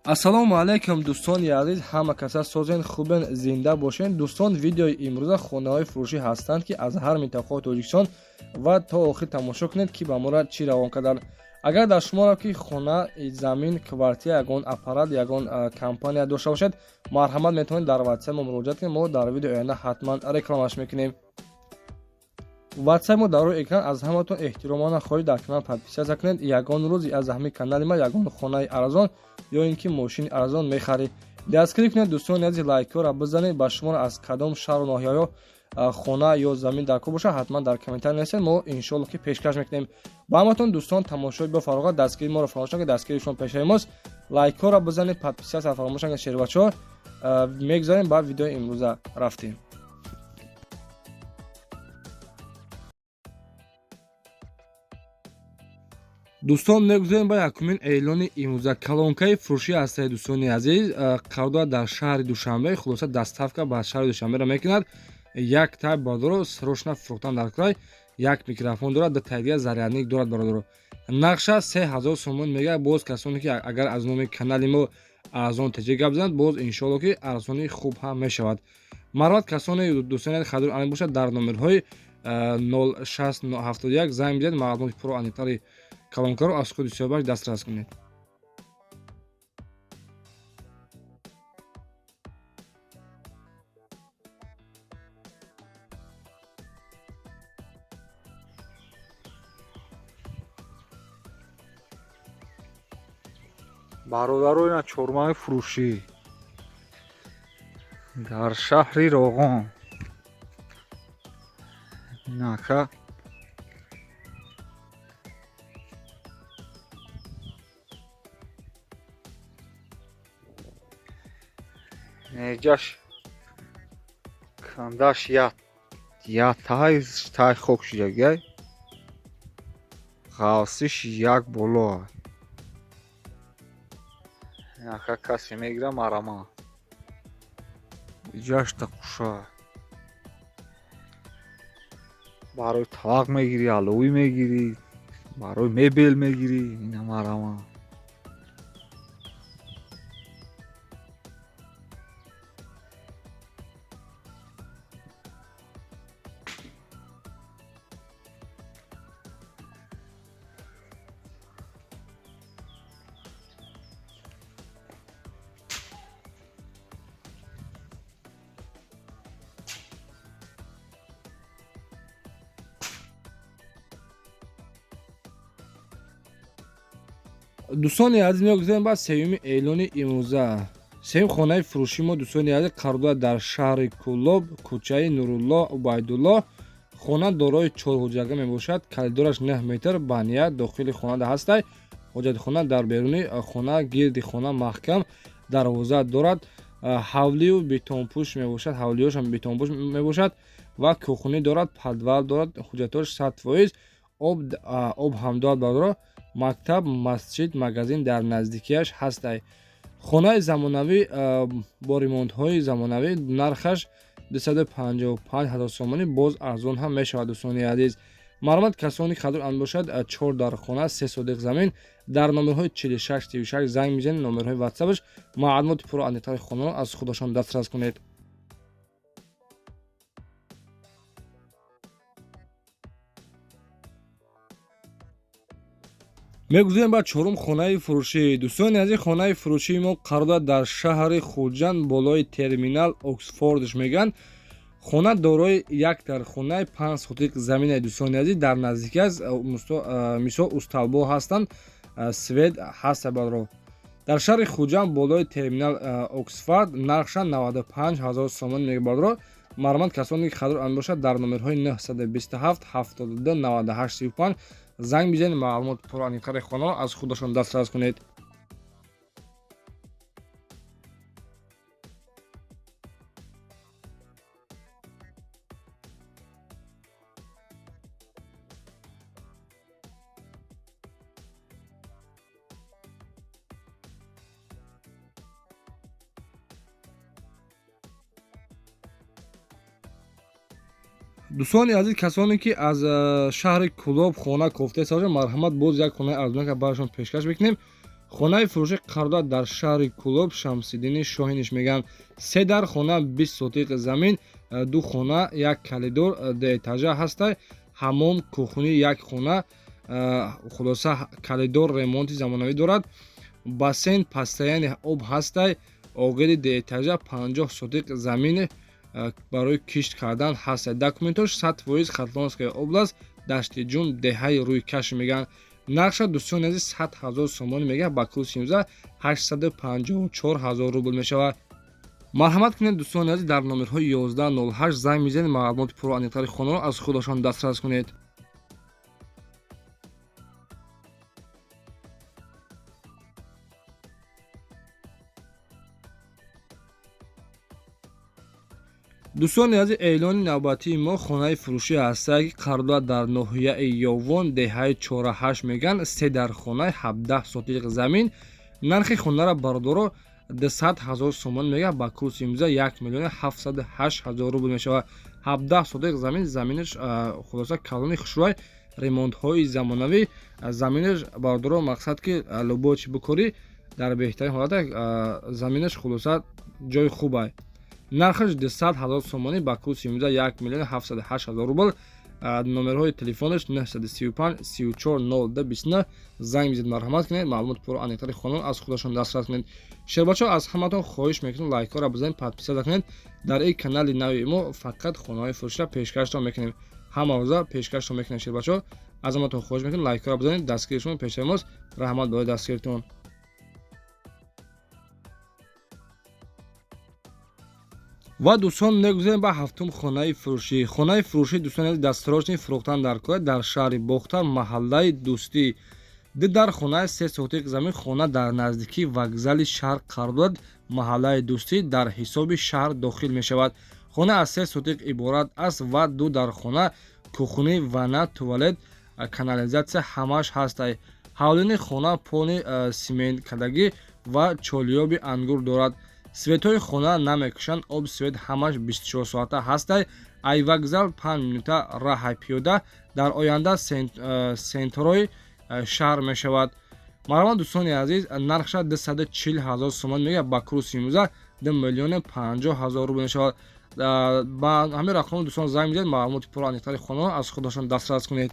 Ассалому алайкум, дӯстони азиз, ҳама каса созен, хубен, зинда бошен. Дӯстон, видеои имрӯза хонаҳои фурӯшӣ ҳастанд, ки аз ҳар минтақаҳои Тоҷикистон, ва то охир тамошо кунед, ки ба мора чӣ равон карданд. Агар дар шуморо ки хона, замин, квартира, ягон аппарат, ягон компания дошта бошед, марҳамат, метавонед дар ватсап мо муроҷиат кунед. Мо дар видеои оянда ҳатман рекламаш мекунем. Ватсап мо дар рӯи экран. Аз ҳаматон эҳтиромона хоҳиш, дар канал подписаться кунед. Ягон рӯз аз ҳамин канали ма ягон хонаи арзон ё ин ки мошини арзон мехаред. Дастгирӣ кунед, дӯстони азиз, лайкҳоро бизанед. Ба шуморо аз кадом шаҳру ноҳияҳо хона ё замин дар кор бошад, ҳатман дар комментарий нависед, мо иншоалло ки пешкаш мекунем ба ҳаматон. Дӯстон, тамошои бо фароғат, дастгирии моро фаромӯш накунед, дастгирии шумо пешаи мост. Лайкҳоро бизанед, подписаться фаромӯш накунед. Шербачаҳо, мегузарем ба видеои имрӯза, рафтем. Дӯстон, мегузарем ба якумин эълони имрӯза. Колонкаи фурӯшӣ ҳастаи, дӯстони азиз, қарор дар шаҳри Душанбе. Хулоса, доставка ба шаҳри Душанберо мекунад. Як тай, бародаро, срочно фурӯхтан дар край. Як микрофон дорад, ду тай дига зарядник дорад, бародаро. Нархша 3000 сомон мега. Боз касоне ки агар аз номи канали мо арзон теҷа гап занад, боз иншоалло ки арзони хуб ҳам мешавад. Марҳамат, касоне, дӯстони хадур ани бошад, дар номерҳои 0671 занг бидиҳед, маълумоти пурру аниқтари колонкаро аз худи соҳибаш дастрас кунед. Бародаро, ина чормаи фурӯшӣ дар шаҳри Роғон. Инака неҷаш кандаш ятаи тай хок шидагиай, ғафсиш як боло. Инака касе мегира, марама. Иҷашта қуша барои талақ мегирӣ, аловӣ мегирӣ, барои мебел мегирӣ. Ина марама. Дӯстони азиз, мегузарем ба сеюми эълони имрӯза. Сеюм хонаи фурӯши мо, дӯстони азиз, қарор дар шаҳри Кӯлоб, кӯчаи Нурулло Убайдулло. Хона дорои чор ҳуҷрага мебошад. Калидораш 9 метр, баня дохили хонада ҳастай, ҳоҷатхона дар беруни хона, гирди хона маҳкам дарвоза дорад. Ҳавлию бетонпӯш мебошад, ҳавлиёшам бетонпӯш мебошад ва кухня дорад, подвал дорад. Ҳуҷҷатош 100%, об ҳам дорад, бародаро. Мактаб, масҷид, магазин дар наздикиаш ҳастай. Хонаи замонавӣ бо ремонтҳои замонавӣ, нархаш 255 ҳазор сомонӣ, боз арзон ҳам мешавад. Дӯстони азиз, марҳамат, касони қадр ан бошад, чор дар хона, 3 сотих замин, дар номерҳои 46 36 занг мезанед, номерҳои ватсапаш. Маълумоти пурру аниқтари хонаро аз худашон дастрас кунед. Мегузарем ба чорум хонаи фурӯшӣ. Дӯстони азиз, хонаи фурӯшии мо қарор дорад дар шаҳри Хуҷанд, болои терминал Оксфордш мегӯянд. Хона дорои як дар хонаи 5 сотих заминаи. Дӯстони азиз, дар наздикӣ аст, мисол, усталбо ҳастанд, свет ҳаста, баро. Дар шаҳри Хуҷанд, болои терминал Оксфорд, нархша 95 ҳазор сомон мебарро. Марҳамат, касоне ки қадр ан бошад, дар номерҳои 927 72 98 35 занг бизанед, маълумот пурра аниқтари хонаро аз худашон дастрас кунед. Дӯстони азиз, касоне ки аз шаҳри Кӯлоб хона кофта истабошанд, марҳамат, боз як хонаи арзонака барашон пешкаш мекунем. Хонаи фурӯшӣ қарор дорад дар шаҳри Кӯлоб, Шамсиддини Шоҳиниш мегӯянд. Се дар хона, 20 сотиқ замин, ду хона, як коридор, ду этажа ҳастай, ҳаммом, кухни, як хона. Хулоса, коридор ремонти замонавӣ дорад, бассейн, постоянный об ҳастай, оғили ду этажа, 50 сотиқ замин барои кишт кардан ҳастай. Документош 100%, Хатлонская область, Даштиҷум, деҳаи Рӯйкаш мегӯянд. Нархша, дӯстони азиз, 100 ҳазор сомонӣ мегӯяд, ба курси имрӯза 854 ҳазор рубл мешавад. Марҳамат кунед, дӯстони азиз, дар номерҳои 1108 занг мезанед, маълумоти пурру аниқтари хонаро аз худашон дастрас кунед. Дӯстони азиз, эълони навбатии мо хонаи фурӯшӣ ҳастае, ки қарор дорад дар ноҳияи Ёвон, деҳаи Чораҳашт мегӯянд. Се дар хонаи, 17 сотиқ замин. Нархи хонаро, бародаро, 200 ҳазор сомон мегӯяд, ба курси имрӯза 1 708 000 рубл мешавад. 17 сотиқ замин, заминаш, хулоса, калони хушрӯй, ремонтҳои замонавӣ. Заминаш, бародаро, мақсад ки любой чи бикорӣ, дар беҳтарин ҳолата заминаш, хулоса, ҷои хубай. Нархаш 200 ҳазор сомонӣ, ба курси имрӯза 1 708 000 рубл. Номерҳои телефонаш 935 34 02 29. Занг бизед, марҳамат кунед, маълумоти пурру аниқтари хонон аз худашон дастрас кунед. Шербачаҳо, аз ҳаматон хоҳиш мекунем, лайкҳоро бизанед, подписаться кунед. Дар ин канали нави мо фақат хонаҳои фурӯширо пешкаштон мекунем, ҳама рӯза пешкаштон мекунем. Шербачаҳо, аз ҳаматон хоҳиш мекунем, лайкҳоро бизанед. Дастгири шумо пешаи мост. Раҳмат барои дастгиритон. Ва, дӯстон, мегузарем ба ҳафтум хонаи фурӯшӣ. Хонаи фурӯшӣ, дӯстони азиз, дастсрочный фурӯхтан дар кора, дар шаҳри Бохтар, маҳаллаи Дӯстӣ. Ду дар хонаи, се сотиқ замин. Хона дар наздикии вокзали шаҳр қарор дорад. Маҳаллаи Дӯстӣ дар ҳисоби шаҳр дохил мешавад. Хона аз се сотиқ иборат аст ва ду дар хона, кухни, ванна, туалет, канализатсия ҳамааш ҳастай. Ҳавлини хона поли сименткардагӣ ва чолиёби ангур дорад. Светҳои хона намекушанд, об, свет ҳамаш 24 соата ҳастай. Ай вокзал 5 минута раҳай пиёда. Дар оянда центрои шаҳр мешавад. Марҳамат, дӯстони азиз, нархша 240 ҳазор сомон мегӯяд, ба курси имрӯза 2 050 000 рубл мешавад. Ба ҳамин рақам, дӯстон, занг мезанед, маълумоти пурру аниқтари хонаро аз худашон дастрас кунед.